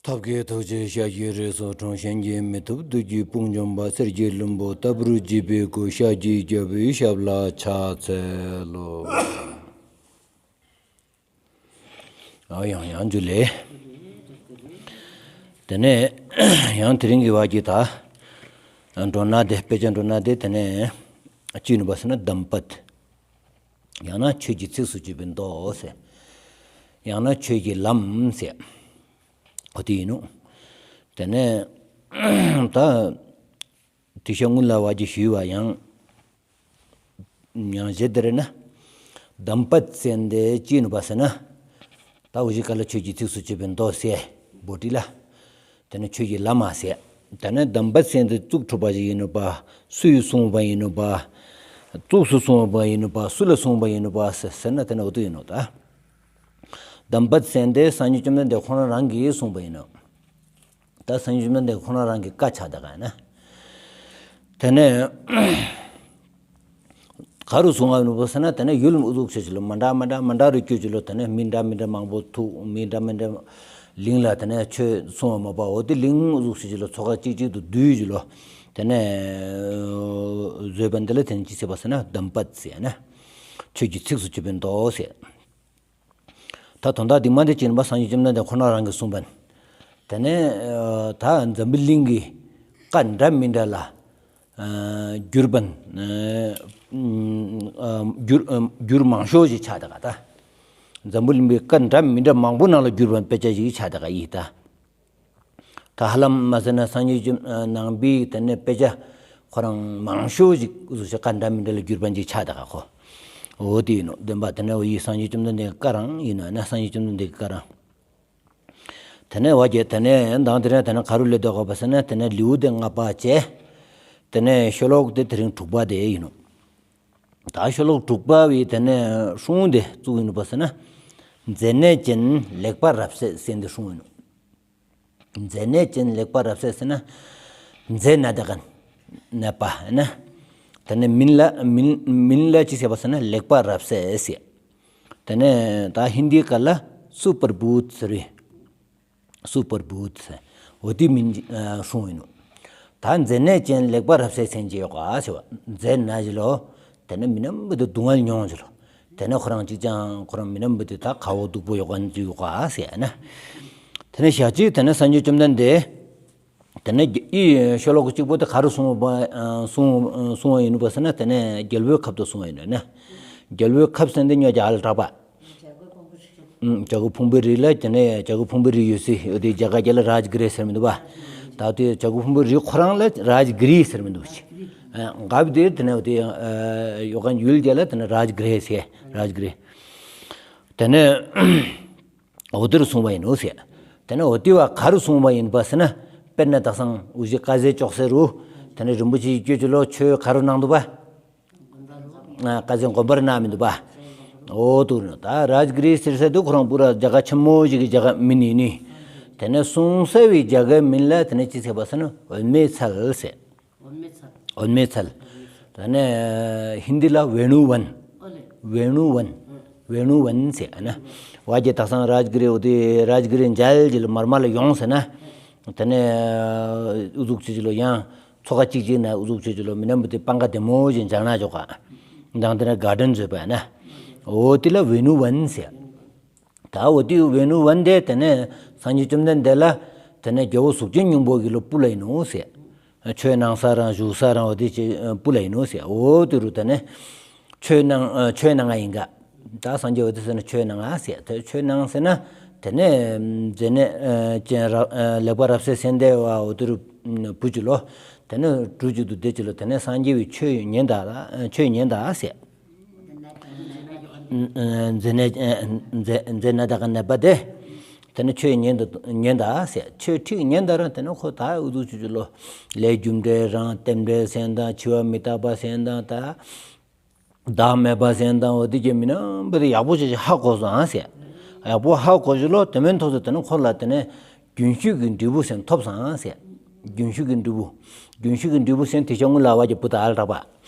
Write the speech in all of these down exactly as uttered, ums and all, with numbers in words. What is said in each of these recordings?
ཐབས་མཁས་ཐུགས་རྗེས་ཤཱཀྱའི་རིགས་སུ་འཁྲུངས། གཞན་གྱིས་མི་ཐུབ་བདུད་ཀྱི་དཔུང་འཇོམས་པ། གསེར་གྱི་ལྷུན་པོ་ལྟ་བུར་བརྗིད་པའི་སྐུ། ཤཱཀྱའི་རྒྱལ་པོའི་ཞབས་ལ་ཕྱག་འཚལ་ལོ། ཨ་ཡང་ཡང་འཇུ་ལེ། དེ་ནས་ཡང་དེ་རིང་གི་བར་གྱི་ད་མགྲོན་ན་དེ་དཔེ་ཆ་མགྲོན་ན་དེ་དེ་ནས་ཅི་ནུས་པ་ཟེར་ན་དམ་པད། ཡང་ན་ཆོས་ཀྱི་ཚིགས་སུ་བཅད་པའི་མདོ་ཟེར། ཡང་ན་ཆོས་ཀྱི་ལམ་ཟེར། འོ་དེ་ཡིན་ནོ། དེ་ནས་ད་དེ་ཤ་སྔོན་ལ་བ་གྱི་ཞུས་བ་ཡང་ཡང་བཞེད་དེ་རེད་ན། དམ་པད་ཟེར་འདི་ཅི་ནུས་པ་ཟེར་ན། ད་འུ་ཅག་ག་ལ་ཆོས་ཀྱི་ཚིགས་སུ་བཅད་པའི་མདོ་ཟེར་བོ་ཏི་ལ། དེ་ནས་ཆོས་ཀྱི་ལམ་མ་ཟེར། དེ་ནས་དམ་པད་ཟེར་འདི་གཙུག་གྲུབ་པ་ཞིག་ཡིན་ནུས་པ། སུས་གསུངས་པ་ཡིན་ནུས་པ། གཙུག་སུ་གསུངས་པ་ཡིན་ནུས་པ། སུ་ལ་གསུངས་པ་ཡིན་ནུས་པ་ཟེར་ཟེར་ན་དེ་ནས་འོ་དེ་ཡིན་ནོ་ད། དམ་པད་ཟེར་འདི་སངས་རྒྱས་བཅོམ་ལྡན་འདས་ཁོ་རང་རང་གིས་གསུངས་པ་ཡིན་ནོ། ད་སངས་རྒྱས་བཅོམ་ལྡན་འདས་ཁོ་རང་རང་གི་བཀའ་ཆགས་ད་ག་ན། དེ་ནས་ག་རུ་གསུང་བ་ཡིན་པ་ཟེར་ན་དེ་ནས་ཡུལ་ཨུ་ཚུགས་ཆེ་ཆེ་ལོ་མ་འདྲ་མ་འདྲ་མ་འདྲ་རུ་སྐྱོད་ཆེ་ལོ། དེ་ནས་མི་འདྲ་མི་འདྲ་མང་པོ་ཐུག་མི་འདྲ་མི་འདྲ་གླིང་ལ་དེ་ནས་ཆོས་གསུང་བ་མ་པ་འོ་དེ་གླིང་ཨུ་ཚུགས་ཆེ་ཆེ་ལོ་ཚོ་ཁག་གཅིག་གཅིག་ཏུ་བསྡུས་ཆེ་ལོ། དེ་ནས་བཟོས་པ་འདི་ལ་དེ་ནས་ཅི་ཟེར་བ་ཟེར་ན་དམ་པད་ཟེར་ན། ཆོས་ཀྱི་ཚིགས་སུ་བཅད་པའི་མདོ་ཟེར། ད་དོན་དག་འདི་མ་འདི་ཅི་ཡིན་པ་སངས་རྒྱས་བཅོམ་ལྡན་འདས་ཁོ་ན་རང་གིས་གསུངས་པ་ཡིན། དེ་ནས་ད་འཛམ་བུ་གླིང་གི་བཀའ་འདྲ་མི་འདྲ་ལ་བསྒྱུར་པ་བསྒྱུར་བསྒྱུར་མང་ཤོས་ཅིག་ཆགས་ད་ག་ད། འཛམ་བུ་གླིང་པའི་བཀའ་འདྲ་མི་འདྲ་མང་པོ་ནང་ལ་བསྒྱུར་པ་དཔེ་ཆ་ཞིག་ཆགས་ད་ག་ཡིན་ད། ད་ཧ་ལམ་མ་ཟེར་ན་སངས་རྒྱས་བཅོམ་ནང་པའི་དེ་ནས་དཔེ་ཆ་ཁོ་རང་མང་ཤོས་ཅིག་གཟུགས་ཆ་བཀའ་འདྲ་མི་འདྲ་ལ་བསྒྱུར་པ་ཅིག་ཆགས་ད་ག་ཁོ། འོ་དེ་ཡིན་ནོ། བདེན་པ་དེ་ནས་འོ་ཡི་སངས་རྒྱས་བཅོམ་ལྡན་འདས་ཀྱི་བཀའ་རང་ཡིན་ནོ་ན་སངས་རྒྱས་བཅོམ་ལྡན་འདས་ཀྱི་བཀའ་རང་། དེ་ནས་བ་གྱེ་དེ་ནས་མདང་དེ་རིང་དེ་ནས་ག་རུ་ལས་ལྡོག་ག་པ་ཟེར་ན་དེ་ནས་ལེའུ་དེ་ལྔ་པ་བྱས། དེ་ནས་ཤོ་ལོག་དེ་དེ་རིང་དྲུག་པ་དེ་ཡིན་ནོ། ད་ཤོ་ལོག་དྲུག་པ་བའི་དེ་ནས་སྲུང་དེ་བཙུགས་ཡིན་ནོ་པ་ཟེར་ན། མཛེ་ནད་ཅན་ལེགས་པར་རབ་བསྲེགས་ཟེར་འདི་སྲུང་ཡིན་ནོ། མཛེ་ནད་ཅན་ལེགས་པར་རབ་བསྲེགས་ཟེར་ན། མཛེ་ནད་དག་ནད་པ་ན། དེ་ནས་མིན་ལ་མིན་མིན་ལ་ཅི་ཟེར་བ་ཟེར་ན་ལེགས་པར་རབ་བསྲེགས་ཟེར། དེ་ནས་ད་ཧིན་དིའི་སྐད་ལ་སུ་པར་བུད་ཟེར་བས། སུ་པར་བུད་ཟེར། འོ་དེ་མིན་སྲུང་ཡིན་ནོ། ད་མཛེ་ནད་ཅན་ལེགས་པར་རབ་བསྲེགས་ཟེར་གྱི་ཡོད་ག་ཟེར་བ། མཛེ་ནད་ཅི་ལོ། དེ་ནས་མི་རྣམས་པོ་དེ་སྡུག་བསྔལ་མྱོང་ཅི་ལོ། དེ་ནས་ཁོ་རང་གཅིག་ཅང་ཁོ་རང་མི་རྣམས་པོ་དེ་ད་ཁ་བོ་སྡུག་པོ་ཡོད་ག་ཡོད་ག་ཟེར་ན། དེ་ནས་ཞག་གཅིག་དེ་ནས་སངས་རྒྱས་བཅོམ་ལྡན་འདས། དེ་ནས་ཨི་ཤོ་ལོ་ཀ་གཅིག་པོ་དེ་ག་རུ་གསུངས་པ་གསུངས་གསུངས་པ་ཡིན་ནོ་པ་ཟེར་ན་དེ་ནས་རྒྱལ་པོའི་ཁབ་ཏུ་གསུངས་པ་ཡིན་ནོ་ན། རྒྱལ་པོའི་ཁབ་ཟེར་འདི་ཉོ་རྒྱ་ཨལ་དྲག་པ། བྱ་རྒོད་ཕུང་པོའི་རི་ལ་དེ་ནས་བྱ་རྒོད་ཕུང་པོའི་རི་ཡོད་སྲིད་དེ་རྒྱ་གར་རྒྱ་ལ་རཱཇ་གི་རི་ཟེར་མི་འདུག་པ། ད་དེ་བྱ་རྒོད་ཕུང་པོའི་རི་ཁོ་རང་ལ་རཱཇ་གི་རི་ཟེར་མི་འདུག་ཅི། འགབ་དེ་དེ་ནས་དེ་ཡོ་ག་ཡུལ་རྒྱ་ལ་དེ་ནས་རཱཇ་གི་རི་ཟེར་རཱཇ་གི་རི། དེ་ནས་འོ་དེ་རུ་གསུངས་པ་ཡིན་ནོ་ཟེར། དེ་ནས་འོ་དེ་བ་ག་རུ་གསུངས་པ་ཡིན་པ་ཟེར་ན། དཔེར་ན་དག་སང་འུ་ཅག་དཀར་ཟས་ཅོག་ཟེར་རུ། དེ་ནས་རིན་པོ་ཆེ་བཀོད་ཅི་ལོ་ཆོས་ག་རུ་གནང་འདུག་པ། དཀར་ཟས་དགོན་པར་གནང་མི་འདུག་པ། འོ་དུ་ནི་ད་རཱཇ་གི་རི་ཟེར་ས་དུ་ཁོ་རང་པུ་ར་རྒྱ་གར་ཆེན་མོ་ཞིག་གི་རྒྱ་གར་མི་ནི་ནི། དེ་ནས་གསུང་ས་བའི་རྒྱ་གར་མིན་ལ་དེ་ནས་ཅི་ཟེར་བ་ཟེར་ན་འོད་མའི་ཚལ་ཟེར། འོད་མའི་ཚལ། ད་ནས་ཧིན་དི་ལ་ཝེ་ནུ་ཝན། ཝེ་ནུ་ཝན། ཝེ་ནུ་ཝན་ཟེར་ན། བ་གྱེ་དག་སང་རཱཇ་གི་རི་འོ་དེ་རཱཇ་གི་རི་མཇལ་གྱི་ལ་མར་མ་ལ་ཡོང་ཟེར་ན། དེ་ནས་ཨུ་ཚུགས་ཆེ་ཆེ་ལོ་ཡང་ཚོ་ཁ་གཅིག་གཅིག་ནས་ཨུ་ཚུགས་ཆེ་ཆེ་ལོ་མི་རྣམས་པོ་དེ་སྤང་ཁ་བདེ་མོ་ཞིག་མཇལ་ན་ཆོག་ག། མདང་དེ་ནས་གར་ཌེན་བཟོས་པ་ན། འོ་དེ་ལ་ཝེ་ནུ་ཝན་ཟེར། ད་འོ་དེ་ཝེ་ནུ་ཝན་དེ་དེ་ནས་སངས་རྒྱས་བཅོམ་ལྡན་འདས་ལ་དེ་ནས་རྒྱལ་པོ་གཟུགས་ཅན་སྙིང་པོ་གི་ལོ་སྤུ་ལ་ཡིན་ནོ་ཟེར། ཆོས་གནང་ས་རང་བཞུགས་ས་རང་འོ་དེ་ཅི་སྤུ་ལ་ཡིན་ནོ་ཟེར། འོ་དེ་རུ་དེ་ནས་ཆོས་གནང་ཆོས་གནང་ང་ཡིན་ག། ད་སངས་རྒྱས་འོ་དེ་ཟེར་ན་ཆོས་གནང་ང་ཟེར། དེ་ཆོས་གནང་ཟེར་ན་དེ་ནས་མཛེ་ནད་ཅན་ར་ལེགས་པར་རབ་བསྲེགས་ཟེར་འདི་བ་འོ་དེ་རུ་བུ་ཅི་ལོ། དེ་ནས་གྲུ་གཅིག་ཏུ་བསྡད་ཅི་ལོ། དེ་ནས་སངས་རྒྱས་པའི་ཆོས་ཉན་ད་ཆོས་ཉན་ད་ཟེར། མཛེ་ནད་མཛེ་མཛེ་ནད་དག་ནད་པ་དེ། དེ་ནས་ཆོས་ཉན་ད་ཉན་ད་ཟེར། ཆོས་ཁྲིག་ཉན་ད་རང་དེ་ནས་ཁོ་ད་ཨུ་ཚུགས་ཆེ་ཆེ་ལོ། ལས་རྒྱུ་འབྲས་རང་རྟེན་འབྲེལ་ཟེར་དང་འཆི་བ་མི་རྟག་པ་ཟེར་དང་ད། བདག་མེད་པ་ཟེར་དང་འོ་དེ་གྱི་མི་རྣམས་པོ་དེ་ཡག་པོ་ཞིག་ཧ་གོ་སོང་ཨང་ཟེར། ཡག་པོ་ཧ་གོ་ཞིག་ལོ་དེ་མིན་ཐོག་ཏུ་དེ་ནས་ཁོ་ལ་དེ་ནས་རྒྱུན་ཞུགས་ཀྱི་འབྲས་བུ་ཟེར་ཐོབ་སོང་ཨང་ཟེར། རྒྱུན་ཞུགས་ཀྱི་འབྲས་བུ། རྒྱུན་ཞུགས་ཀྱི་འབྲས་བུ་ཟེར་དེ་ཆ་སྔོན་ལ་བ་གྱི་བུ་དག་ལ་གྲགས་པ།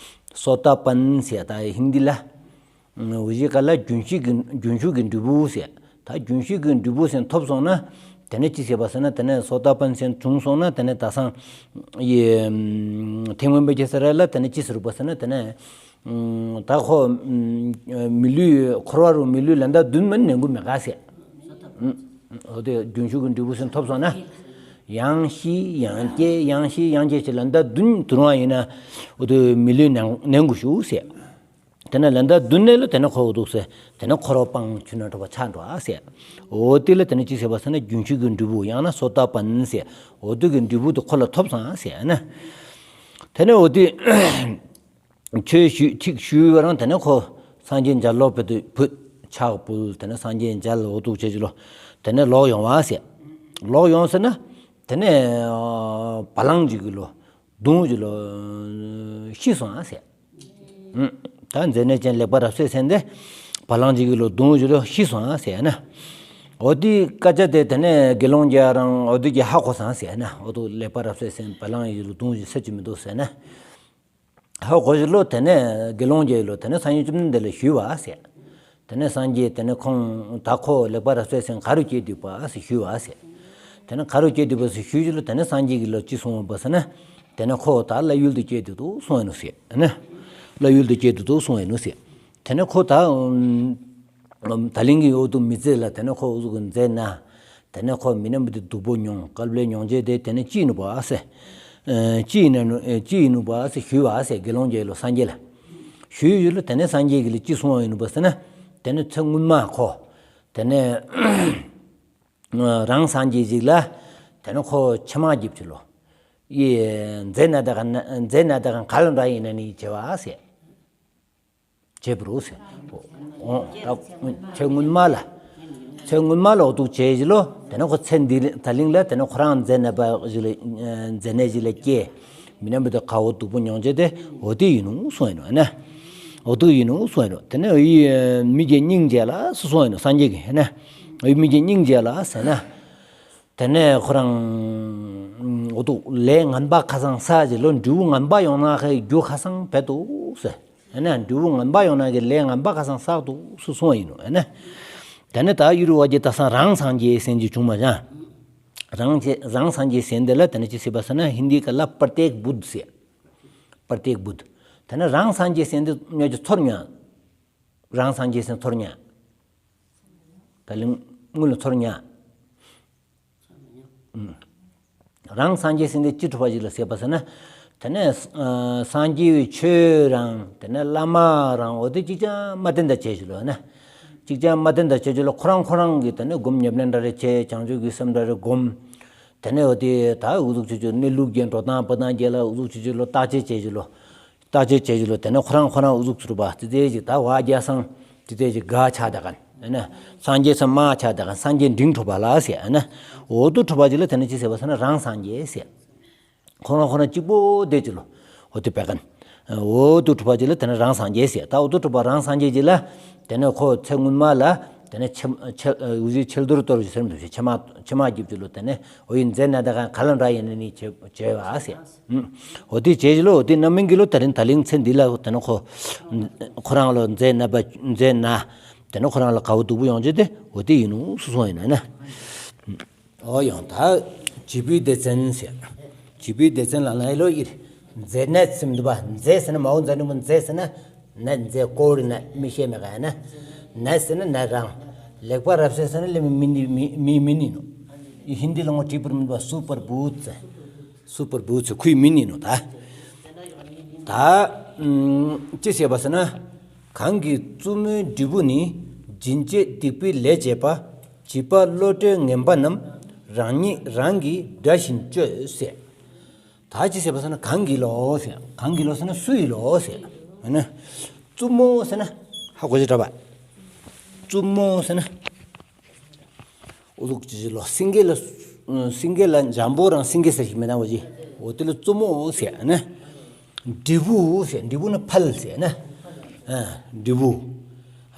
སོ་ཏ་པན་ཟེར་ད་ཧིན་དི་ལ། འུ་ཅག་ག་ལ་རྒྱུན་ཞུགས་ཀྱི་རྒྱུན་ཞུགས་ཀྱི་འབྲས་བུ་ཟེར། ད་རྒྱུན་ཞུགས་ཀྱི་འབྲས་བུ་ཟེར་ཐོབ་སོང་ན། དེ་ནས་ཅི་ཟེར་བ་ཟེར་ན། དེ་ནས་སོ་ཏ་པན་ཟེར་བྱུང་སོང་ན། དེ་ནས་ད་སང་ཡི་ཐེ་ཝན་པའི་ཁྱེད་ཟེར་ལ། དེ་ནས་ཅི་ཟེར་བ་ཟེར་ན། དེ་ནས་ད་ཁོ་མི་ལུས་འཁོར་བ་རུ་མི་ལུས་ལན་ད་བདུན་མ་ནན་གུ་མེ་ག་ཟེར། འོ་དེ་རྒྱུན་ཞུགས་ཀྱི་འབྲས་བུ་ཟེར་ཐོབ་སོང་ན། ཡང་ཤི་ཡང་སྐྱེ་ཡང་ཤི་ཡང་སྐྱེ་ཞེས་ལན་ད་བདུན་དུ་རུང་བ་ཡིན་ན། འོ་དེ་མི་ལུས་ནན་གུ་ཞུགས་ཟེར། དེ་ནས་ལན་ད་བདུན་ནས་ལ་དེ་ནས་ཁོ་འོ་དུག་ཟེར། དེ་ནས་འཁོར་བ་སྤངས་ཆུ་ནང་གྲོལ་བ་ཆགས་འགྲོ་ཨ་ཟེར། འོ་དེ་ལ་དེ་ནས་ཅི་ཟེར་བ་ཟེར་ན། རྒྱུན་ཞུགས་ཀྱི་འབྲས་བུ་ཡང་ན་སོ་ཏ་པན་ཟེར། འོ་དུག་གི་འབྲས་བུ་དེ་ཁོ་ལ་ཐོབ་སོང་ཨ་ཟེར་ན། དེ་ནས་འོ་དེ་ཆོས་ཞུས་ཅིག་ཞུས་པ་རང་། དེ་ནས་ཁོ་སངས་རྒྱས་མཇལ་ལོ་བུད་དེ་ཕྱག་ཕུལ། དེ་ནས་སངས་རྒྱས་མཇལ། འོ་དུག་བྱས་ཅི་ལོ། དེ་ནས་ལོག་ཡོང་བ་ཟེར། ལོག་ཡོང་ཟེར་ན། དེ་ནས་བ་ལང་ཅིག་གི་ལོ། བརྡུངས་ཅི་ལོ། ཤི་སོང་ཨ་ཟེར། ད་མཛེ་ནད་ཅན་ལེགས་པར་རབ་གསལ་ཟེར་དེ་བ་ལང་ཅིག་གི་ལོ་བརྡུངས་ཅི་ལོ། ཤི་སོང་ཨ་ཟེར་ན། འོ་དེ་སྐད་ཆ་དེ་དེ་ནས་དགེ་སློང་རྒྱལ་རང་འོ་དེ་གི་ཧ་གོ་སོང་ཟེར་ན། འོ་དེ་ལེགས་པར་རབ་གསལ་ཟེར་བ་ལང་ཡི་ལོ་བརྡུངས་ཅི་ཟེར་ཅི་མི་འདུག་ཟེར་ན། ཧ་གོ་ཅི་ལོ། དེ་ནས་དགེ་སློང་རྒྱལ་ལོ་དེ་ནས་སངས་རྒྱས་བཅོམ་ལྡན་འདས་ལ་ཞུས་པ་ཟེར། དེ་ནས་སངས་རྒྱས་དེ་ནས་ཁོང་ད་ཁོ་ལེགས་པར་རབ་གསལ་ཟེར་ག་རུ་སྐྱེས་འདུག་པ་ཟེར་ཞུས་པ་ཟེར། དེ་ནས་ག་རུ་སྐྱེས་འདུག་པ་ཟེར་ཞུས་ཅི་ལོ། དེ་ནས་སངས་རྒྱས་ཀྱིས་ལོ་ཅི་གསུངས་པ་ཟེར་ན། དེ་ནས་ཁོ་ད་བླ་ཡུལ་དུ་སྐྱེས་འདུག་གསུངས་ཡིན་ནོ་ཟེར་ན། བླ་ཡུལ་དུ་སྐྱེས་འདུག་གསུངས་ཡིན་ནོ་ཟེར། དེ་ནས་ཁོ་ད་ད་ལིང་གི་འོ་དུ་མི་ཚེ་ལ་དེ་ནས་ཁོ་འུ་ཟུག་གི་མཛེ་ན། དེ་ནས་ཁོ་མི་ནམ་བུ་དེ་སྡུག་པོ་མྱོང་། དཀའ་ལས་མྱོང་བྱས་དེ་དེ་ནས་ཅི་ཡིན་ནུ་བ་ཟེར། ཅི་ཡིན་ནུ་ཅི་ཡིན་ནུ་བ་ཟེར་ཞུས་པ་ཟེར། དགེ་སློང་རྒྱལ་ལོ་སངས་རྒྱས་ལ་ཞུས་ཡོད་ལ། དེ་ནས་སངས་རྒྱས་ཀྱིས་ལ་ཅི་གསུངས་པ་ཡིན་ནུ་བ་ཟེར་ན། དེ་ནས་ཚེ་སྔོན་མ་ཁོ་དེ་ནས་རང་སངས་རྒྱས་ཅིག་ལ་དེ་ནས་ཁོ་ཕྱེ་མར་རྒྱབ་ཅི་ལོ། ཡི་མཛེ་ན་ད་ག་མཛེ་ན་ད་ག་ག་ལ་འདྲ་ཡིན་ན་ནི་བྱེད་པ་ཟེར། བྱེད་པ་རུ་ཟེར། འོ་ད་ཚེ་སྔོན་མ་ལ་ཚེ་སྔོན་མ་ལ་འོ་དུག་བྱས་ཅི་ལོ། དེ་ནས་ཁོ་ཚེ་འདི་ད་ལིང་ལ་དེ་ནས་ཁོ་རང་མཛེ་ན་པ་ཞིག་ལ་མཛེ་ནད་ཞིག་ལ་སྐྱེས། མི་ནམ་བུ་དེ་ཁ་བོ་སྡུག་པོ་མྱོང་བྱས་དེ་འོ་དེ་ཡིན་ནུ་གསུངས་ཡིན་ནོ་ན། འོ་དུག་ཡིན་ནུ་གསུངས་ཡིན་ནོ། དེ་ནས་ཡི་མི་རྒྱལ་སྙིང་རྗེ་ལ་སུ་གསུངས་ཡིན་ནོ། སངས་རྒྱས་ཀྱིས་ན། ཡི་མི་རྒྱལ་སྙིང་རྗེ་ལ་ཟེར་ན། དེ་ནས་ཁོ་རང་འོ་དུག་ལས་ངན་པ་ཁ་སང་བསགས་ཅི་ལོ། འབྲས་བུ་ངན་པ་ཡོང་ན་ཁའི་རྒྱུ་ཁ་སང་བེད་དུ་ཟེར། ཨ་ན་འབྲས་བུ་ངན་པ་ཡོང་ན་གི་ལས་ངན་པ་ཁ་སང་བསགས་དུ་སུ་གསུངས་ཡིན་ནོ། ཨ་ན་དེ་ནས་ད་ཡུ་རུ་བ་རྒྱལ་ད་སང་རང་སངས་རྒྱས་ཟེར་གྱི་བྱུང་མ་ཅང་། རང་རང་སངས་རྒྱས་ཟེར་དེ་ལ་དེ་ནས་ཅི་ཟེར་བ་ཟེར་ན། ཧིན་དི་སྐད་ལ་པར་ཏེག་བུད་ཟེར། པར་ཏེག་བུད། དེ་ནས་རང་སངས་རྒྱས་ཟེར་དེ་ཉོ་ཅི་ཚོར་ཉོ། རང་སངས་རྒྱས་ཟེར་ཚོར་ཉོ། ད་ལིང་དངུལ་ལ་ཚོར་ཉོ། རང་སངས་རྒྱས་ཟེར་དེ་ཅི་གྲུབ་པ་ཞིག་ལ་ཟེར་བ་ཟེར་ན། དེ་ནས་སངས་རྒྱས་པའི་ཆོས་རང་དེ་ནས་བླ་མ་རང་འོ་དེ་གཅིག་ཀྱང་མ་བསྟན་ད་བྱས་ཞུ་ལོ་ན། གཅིག་ཀྱང་མ་བསྟན་ད་བྱས་ཞུ་ལོ། ཁོ་རང་ཁོ་རང་གི་དེ་ནས་སྒོམ་ཉམས་ལེན་འདྲ་རེ་བྱས། བྱང་ཆུབ་ཀྱི་སེམས་འདྲ་རེ་སྒོམ། དེ་ནས་འོ་དེ་ད་འུ་ཟུག་ཆུ་ཆུ་གནས་ལུགས་རྒྱན་འགྲོ་སྟངས་པ་དང་རྒྱལ་ལ་འུ་ཟུག་ཆུ་ཆུ་ལོ་བརྟག་དཔྱད་བྱས་ཞུ་ལོ། བརྟག་དཔྱད་བྱས་ཀྱི་ལོ། དེ་ནས་ཁོ་རང་ཁོ་རང་འུ་ཟུག་ཚུར་པ་ཙི་ཙེ་ཞིག་ད་བ་རྒྱ་སང་ཙི་ཙེ་ཞིག་ག་ཆགས་ད་གན། ཨ་ན་སངས་རྒྱས་སམ་མ་ཆགས་ད་གན། སངས་རྒྱས་འབྲིང་གྲུབ་པ་ལ་ཟེར། ཨ་ན་འོ་དུ་གྲུབ་པ་ཅིག་ལ་དེ་ནས་ཅི་ཟེར་བ་ཟེར་ན། རང་སངས་རྒྱས་ཟེར། ཁོ་རང་ཁོ་རང་གཅིག་པོ་བསྡད་ཀྱི་ལོ། འོ་དུ་བེད་གན། འོ་དུ་གྲུབ་པ་ཅིག་ལ་དེ་ནས་རང་སངས་རྒྱས་ཟེར། ད་འོ་དུ་གྲུབ་པ་རང་སངས་རྒྱས་ཅིག་ལ་དེ་ནས་ཁོ་ཚེ་སྔོན་མ་ལ་དེ་ནས་ཆེ་ཆེ་འུ་ཟི་ཆེ་རྡོར་གཏོར་ཞིག་ཟེར་མི་འདུག་ཆེ་མ་ཆེ་མ་རྒྱབ་ཅིག་ལོ། དེ་ནས་འོ་ཡི་མཛེ་ན་ད་ག་ག་ལ་འདྲ་ཡིན་ན་ནི་བྱེད་བྱེད་པ་ཟེར། འོ་དེ་བྱས་ལོ། འོ་དེ་རྣམ་སྨིན་གྱི་ལོ། དེ་རིང་ད་ལིང་ཚེ་འདི་ལ་དེ་ནས་ཁོ་ཁོ་རང་ལོ་མཛེ་ན་པ་མཛེ་ན་དེ་ནས་ཁོ་རང་ལ་ག་བོ་སྡུག་པོ་ཡོང་ཅི་དེ་འོ་དེ་ཡིན་ནུ་སུ་གསུངས་ཡིན་ན་ན། འོ་ཡང་ད་བྱིས་པའི་སྡེ་ཚན་ཟེར། བྱིས་པའི་སྡེ་ཚན་ལ་ལ་ཡི་ལོ་ཡིར་མཛེ་ནད་ཟེར་མི་འདུག་པ། མཛེ་ཟེར་ན་མ་འོ་མཛེ་ནི་མོ་མཛེ་ཟེར་ན་ནད། མཛེ་ཀོ་རི་ན་མི་ཤེས་མེད་ག་ཡ་ན། ནད་ཟེར་ན་ནད་རང་། ལེགས་པར་རབ་གསལ་ཟེར་ན་ལེ་མི་མི་མི་མི་མི་ནི་ནོ། ཧིན་དི་ལ་ངོ་བྲིས་པར་མི་འདུག་པ། སུ་པར་བུད་ཟེར། སུ་པར་བུ་ཚེ་ཁུའི་མི་ནི་ནོ་ད། ད་ཅི་ཟེར་བ་ཟེར་ན། གང་གིས་བཙུན་མོའི་འབྲས་བུ་ནི། སྦྱིན་བྱེད་སྡིག་པའི་ལས་བྱེད་པ། བྱིས་པ་བློ་གྲོས་ངན་པ་རྣམས། རང་ཉིད་རང་གིས་དགྲ་བཞིན་སྤྱོད་ཟེར། ད་ཅི་ཟེར་བ་ཟེར་ན། གང་གིས་ལོ་ཟེར། གང་གིས་ལོ་ཟེར་ན་སུ་ཡིས་ལོ་ཟེར། ཨ་ན་བཙུན་མོ་ཟེར་ན་ཧ་གོ་ཅི་དྲ་བ། བཙུན་མོ་ཟེར་ན། འུ་ལུག་ཅི་ཅི་ལོ། སེང་གེ་ལ། སེང་གེ་ལ་འཇམ་པོ་རང་སེང་གེ་ཟེར་ཞིག་མེད་ན་འོ་ཅི། འོ་དེ་ལ་བཙུན་མོ་ཟེར་ན། འབྲས་བུ་ཟེར། འབྲས་བུ་ནི་ཕལ་ཟེར་ན། ཨ་འབྲས་བུ།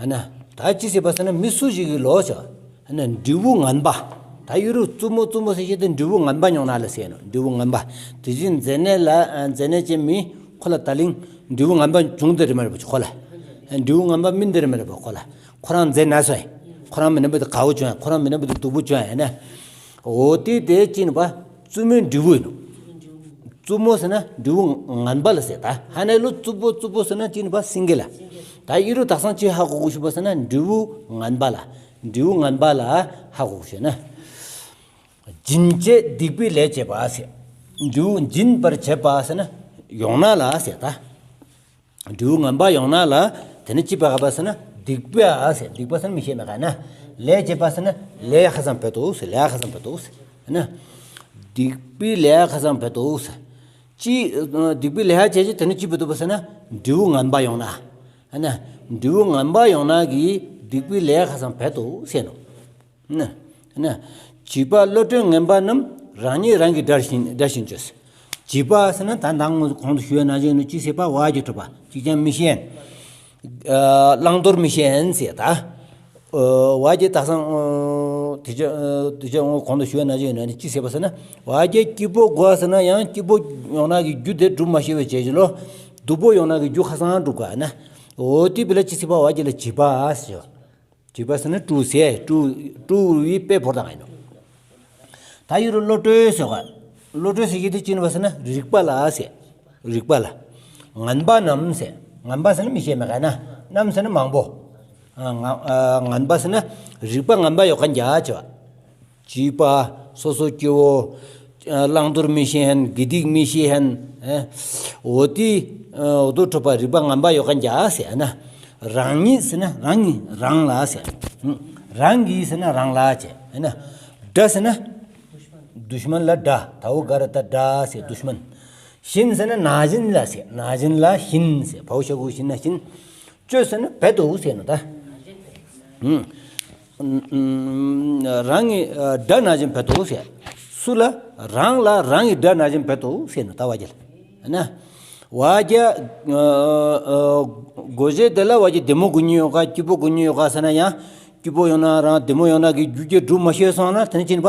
ཨ་ན་ད་ཅི་ཟེར་བ་ཟེར་ན་མི་སུ་ཞིག་གི་ལོ་ཟེར། ཨ་ན་འབྲས་བུ་ངན་པ། ད་ཡུ་རུ་བཙུན་མོ་བཙུན་མོ་ཟེར་ཞིག་དེ་འབྲས་བུ་ངན་པ་མྱོང་ན་ལ་ཟེར་ནོ། འབྲས་བུ་ངན་པ། དེ་བཞིན་མཛེ་ནད་ལ། ཨ་མཛེ་ནད་ཅན་མི་ཁོ་ལ་ད་ལིང་འབྲས་བུ་ངན་པ་བྱུང་དེ་རེ་མ་རེ་བ་ཁོ་ལ། ཨ་འབྲས་བུ་ངན་པ་སྨིན་དེ་རེ་མ་རེ་བ་ཁོ་ལ། ཁོ་རང་མཛེ་ན་སོ་ཡ། ཁོ་རང་མི་ན་བུ་དེ་གའུ་བྱུང་ཡ། ཁོ་རང་མི་ན་བུ་དེ་སྡུག་པོ་བྱུང་ཡ་ན། འོ་དེ་དེ་ཅི་ནི་པ་རྩུབ་མོའི་འབྲས་བུ་ཡིན་ནོ། རྩུབ་མོ་ཟེར་ན་འབྲས་བུ་ངན་པ་ལ་ཟེར་ད། ཧ་ནེ་ལོ་རྩུབ་པོ་རྩུབ་པོ་ཟེར་ན་ཅི་ནི་པ་སེང་གེ་ལ། ད་ཨི་རུ་དག་སང་ཅི་ཧ་གོ་གོ་ཤུ་པ་ཟེར་ན་འབྲས་བུ་ངན་པ་ལ། འབྲས་བུ་ངན་པ་ལ་ཧ་གོ་གོ་ཤུ་ན། སྦྱིན་བྱེད་སྡིག་པའི་ལས་བྱེད་པ་ཟེར། འབྲས་བུ་སྦྱིན་པར་བྱེད་པ་ཟེར་ན་ཡོང་ན་ལ་ཟེར་ད། འབྲས་བུ་ངན་པ་ཡོང་ན་ལ་དེ་ནི་ཅི་པ་ག་པ་ཟེར་ན་སྡིག་པ་ཟེར། སྡིག་པ་ཟེར་ན་མི་ཤེས་མེད་ག་ན། ལས་བྱེད་པ་ཟེར་ན་ལས་ཁ་སང་བེ་ཏོ་ཟེར། ལས་ཁ་སང་བེ་ཏོ་ཟེར་ན། སྡིག་པའི་ལས་ཁ་སང་བེ་ཏོ་ཟེར། ཅི་སྡིག་པའི་ལས་བྱེད་ཅི་དེ་ནི་ཅི་བེ་ཏོ་པ་ཟེར་ན་འབྲས་བུ་ངན་པ་ཡོང་ན། ན་འབྲས་བུ་ངན་པ་ཡོང་ན་གི་སྡིག་པའི་ལས་ཁ་སང་བེ་ཏོ་ཟེར་ནོ། ན་ན་བྱིས་པ་བློ་གྲོས་ངན་པ་རྣམས་རང་ཉིད་རང་གིས་དགྲ་བཞིན་དགྲ་བཞིན་བཅོས། བྱིས་པ་ཟེར་ན་ད་ད་ངོ་གོང་དུ་ཞུས་ན་ཅི་ནི་ཅི་ཟེར་པ་བ་གྱི་གྲུབ་པ་གཅིག་ཀྱང་མི་ཤེས། བླང་དོར་མི་ཤེས་ཟེར་ད། བ་གྱི་དག་སང་དེ་ཅི་དེ་ཅི་ངོ་གོང་དུ་ཞུས་ན་ཅི་ནི་ཅི་ཟེར་པ་ཟེར་ན་བ་གྱི་སྐྱིད་པོ་དགོས་ཟེར་ན་ཡང་སྐྱིད་པོ་ཡོང་ན་གི་རྒྱུ་དེ་སྒྲུབ་མ་ཤེས་པའི་བྱས་ཀྱི་ལོ། སྡུག་པོ་ཡོང་ན་གི་རྒྱུ་ཁ་སང་སྒྲུབ་ག་ན། འོ་དེ་བེ་ལ་ཅི་ཟེར་པ་བ་གྱི་ལ་བྱིས་པ་ཟེར། བྱིས་པ་ཟེར་ན་ཀྲུའུ་ཟེར། ཀྲུའུ་ཀྲུའུ་བི་དཔེ་བོར་དང་ཡིན་ནོ། ད་ཡུ་རུ་བློ་གྲོས་ཟེར་ག་བློ་གྲོས་ཟེར་གྱི་དེ་ཅི་ནི་པ་ཟེར་ན་རིག་པ་ལ་ཟེར། རིག་པ་ལ། ངན་པ་རྣམས་ཟེར། ངན་པ་ཟེར་ན་མི་ཤེས་མེད་ག་ན། རྣམས་ཟེར་ན་མང་པོ། ཨ་ང་ཨ་ངན་པ་ཟེར་ན་རིག་པ་ངན་པ་ཡོད་མཁན་རྒྱ་ཆེ་བ། བྱིས་པ། སོ་སོ་སྐྱེ་བོ། བླང་དོར་མི་ཤེས་ཧན། དགེ་སྡིག་མི་ཤེས་ཧན། འོ་དེ་འོ་དོ་ཁྲོད་པ་རིག་པ་ངན་པ་ཡོད་མཁན་རྒྱ་ཟེར་ན། རང་ཉིད་ཟེར་ན་རང་ཉིད་རང་ལ་ཟེར། རང་གིས་ཟེར་ན་རང་ལ་བྱས་ན། དགྲ་ཟེར་ན། དུཤ་མན་ལ་དགྲ། ད་འོ་ག་ར་ད་དགྲ་ཟེར་དུཤ་མན། བཞིན་ཟེར་ན་ན་བཞིན་ལ་ཟེར། ན་བཞིན་ལ་བཞིན་ཟེར། བའོ་ཤ་གུ་བཞིན་ན་བཞིན། བཅོས་ཟེར་ན་བེ་ཏོ་ཟེར་ནོ་ད། རང་གི་དགྲ་ན་བཞིན་བེ་ཏོ་ཟེར། སུ་ལ། རང་ལ་རང་གི་དགྲ་ན་བཞིན་བེ་ཏོ་ཟེར་ནོ་ད་བ་རྒྱལ། ན། བ་རྒྱལ། གོ་ཞེ་དེ་ལ་བ་རྒྱལ་བདེ་མོ་དགུ་ཉིད་ཡོད་ག་སྐྱིད་པོ་དགུ་ཉིད་ཡོད་ག་ཟེར་ན་ཡང་། སྐྱིད་པོ་ཡོང་ན་རང་བདེ་མོ་ཡོང་ན་གི་རྒྱུ་རྐྱེན་སྒྲུབ་མ་ཤེས་སོང་ན་དེ་ནི་ཅི་ནི་པ།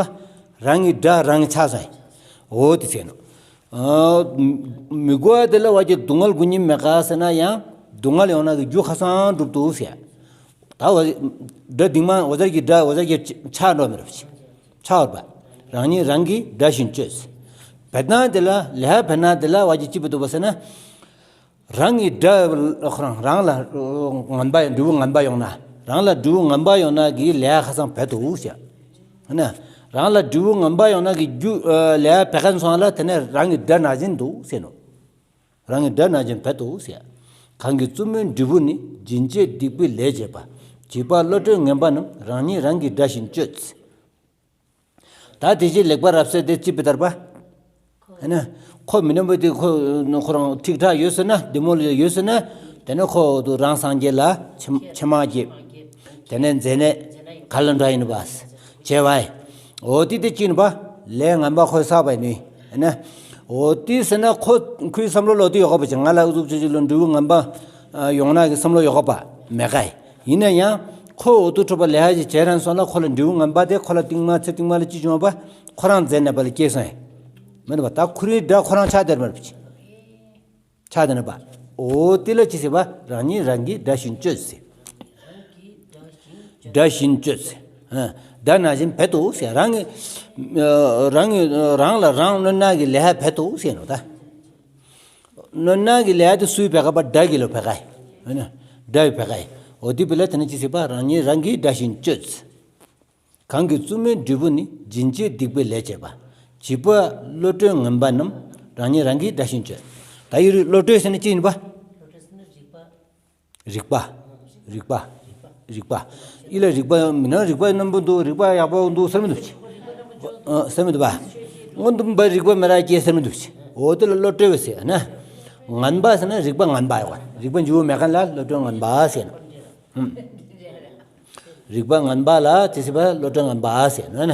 རང་གི་དགྲ་རང་གི་ཆགས་སོང་། འོ་དེ་ཟེར་ནོ། མི་དགོས་པ་དེ་ལ་བ་རྒྱལ་སྡུག་བསྔལ་དགུ་ཉིད་མེད་ག་ཟེར་ན་ཡང་སྡུག་བསྔལ་ཡོང་ན་གི་རྒྱུ་ཁ་སང་སྒྲུབ་ཏོ་ཟེར། ད་བ་དགྲ་སྡིག་མ་འོ་ཟེར་གྱི་དགྲ་འོ་ཟེར་གྱི་ཆགས་འགྲོ་མི་རུང་བ་ཆགས་འོར་བ། རང་ཉིད་རང་གིས་དགྲ་བཞིན་བཅོས། བེ་ཏོ་དེ་ལ་ལས་བེ་ཏོ་དེ་ལ་བ་རྒྱལ་ཅི་བེ་ཏོ་པ་ཟེར་ན། རང་གི་དགྲ་ཁོ་རང་རང་ལ་ངན་པ་འབྲས་བུ་ངན་པ་ཡོང་ན། རང་ལ་འབྲས་བུ་ངན་པ་ཡོང་ན་གི་ལས་ཁ་སང་བེ་ཏོ་ཟེར། ན། རང་ལ་འབྲས་བུ་ངན་པ་ཡོང་ན་གི་རྒྱུ་ལས་བེ་ཁན་སོང་ལ་དེ་ནས་རང་གི་དགྲ་ན་བཞིན་དུ་ཟེར་ནོ། རང་གི་དགྲ་ན་བཞིན་བེ་ཏོ་ཟེར། གང་གི་རྩུབ་མོའི་འབྲས་བུ་ནི། སྦྱིན་བྱེད་སྡིག་པའི་ལས་བྱེད་པ། བྱིས་པ་བློ་གྲོས་ངན་པ་རྣམས། རང་ཉིད་རང་གིས་དགྲ་བཞིན་བཅོས། ད་དེ་བཞིན་ལེགས་པར་རབ་གསལ་དེ་ཅི་བེ་ཏར་པ། ཨ་ནི། ཁོ་མི་ནོན་པོ་དེ་ཁོ་ཁོ་རང་ཐིག་ཐག་ཡོད་ཟེར་ན་བདེ་མོ་ལ་ཡོད་ཟེར་ན། དེ་ནི་ཁོ་དུ་རང་སངས་རྒྱས་ལ་ཕྱི་ཕྱི་མ་སྐྱེས། དེ་ནས་མཛེ་ནད་ག་ལ་འདྲ་ཡིན་པ། བྱས་བ། འོ་དེ་དེ་ཅི་ནི་པ། ལས་ངན་པ་ཁོས་བསགས་པ་ཡིན་ནི། ཨ་ནི། འོ་དེ་ཟེར་ན་ཁོ་ཁོའི་བསམ་བློ་ལོག་དེ་ཡོད་ག་པ་ཅིག་ང་ལ་ཨུ་ཚུགས་ཅི་ཅི་ལོ་འབྲས་བུ་ངན་པ་ཡོང་ན་གི་བསམ་བློ་ཡོད་ག་པ་མེད་ག་ཡིན་ན་ཡང་། ཁོ་འོ་དུ་ཁྲོད་པ་ལས་ཧ་ཅི་བྱས་རན་སོང་ལ་ཁོ་ལ་འབྲས་བུ་ངན་པ་དེ་ཁོ་ལ་རྟིང་མ་ཚེ་རྟིང་མ་ལ་ཅི་བྱུང་བ་པ། ཁོ་རང་མཛེ་ནད་པ་ལ་སྐྱེས་སོང་ཡ། མིན་པ་ད་ཁོ་རའི་དགྲ་ཁོ་རང་ཆགས་དེར་མར་བྱས། ཆགས་དེ་ན་པ། འོ་དེ་ལ་ཅི་ཟེར་བ། རང་ཉིད་རང་གིས་དགྲ་བཞིན་བཅོས་ཟེར། དགྲ་བཞིན་བཅོས་ཟེར། དགྲ་ན་བཞིན་བེ་ཏོ་ཟེར། རང་གི་རང་གི་རང་ལ་རང་གནོད་ན་གི་ལས་ཧ་བེ་ཏོ་ཟེར་ནོ་ད། གནོད་ན་གི་ལས་དེ་སུའི་བེ་ག་པ། དགྲ་གི་ལོ་བེ་ག་ཡིན། དགྲ་བི་བེ་ག་ཡིན། འོ་དེ་བེ་ལ་དེ་ནི་ཅི་ཟེར་བ། རང་ཉིད་རང་གིས་དགྲ་བཞིན་བཅོས། གང་གི་རྩུབ་མོའི་འབྲས་བུ་ནི། སྦྱིན་བྱེད་སྡིག་པའི་ལས་བྱེད་པ། བྱིས་པ་བློ་གྲོས་ངན་པ་རྣམས། རང་ཉིད་རང་གིས་དགྲ་བཞིན་བཅོས། ད་ཡུ་རུ་བློ་གྲོས་ཟེར་ན་ཅི་ཡིན་པ། རིག་པ། རིག་པ། རིག་པ། ཨི་ལ་རིག་པ་མི་ན་རིག་པ་རྣོན་པོ་འདུག་རིག་པ་ཡག་པོ་འདུག་ཟེར་མི་འདུག་ཅི། ཟེར་མི་འདུག་པ། སྔོན་དུ་མ་རིག་པ་མི་ར་སྐྱེ་ཟེར་མི་འདུག་ཅི། འོ་དེ་ལ་བློ་གྲོས་ཟེར་ན། ངན་པ་ཟེར་ན་རིག་པ་ངན་པ་ཡོད་པ། རིག་པ་འཇུག་མེད་མཁན་ལ་བློ་གྲོས་ངན་པ་ཟེར་ན། རིག་པ་ངན་པ་ལ་དེ་ཟེར་བ་བློ་གྲོས་ངན་པ་ཟེར་ན།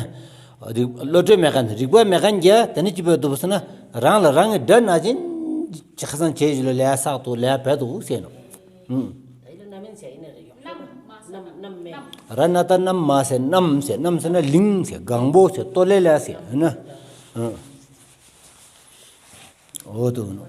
རིག་བློ་གྲོས་མེད་མཁན། རིག་པ་མེད་མཁན་གྱི་དེ་ནི་ཅི་བེ་ཏོ་ཟེར་ན། རང་ལ་རང་གི་དགྲ་ན་བཞིན་ཁ་སང་བྱས་ཞུ་ལ་ལས་བསགས་ཏོ་ལས་བེ་ཏོ་ཟེར་ནོ། ར་ན་ད་གནམ་མ་ཟེར། གནམ་ཟེར། གནམ་ཟེར་ན་གླིང་ཟེར། གང་པོ་ཟེར། ལྟོ་ལེ་ལ་ཟེར་ན། འོ་དུ་ནོ།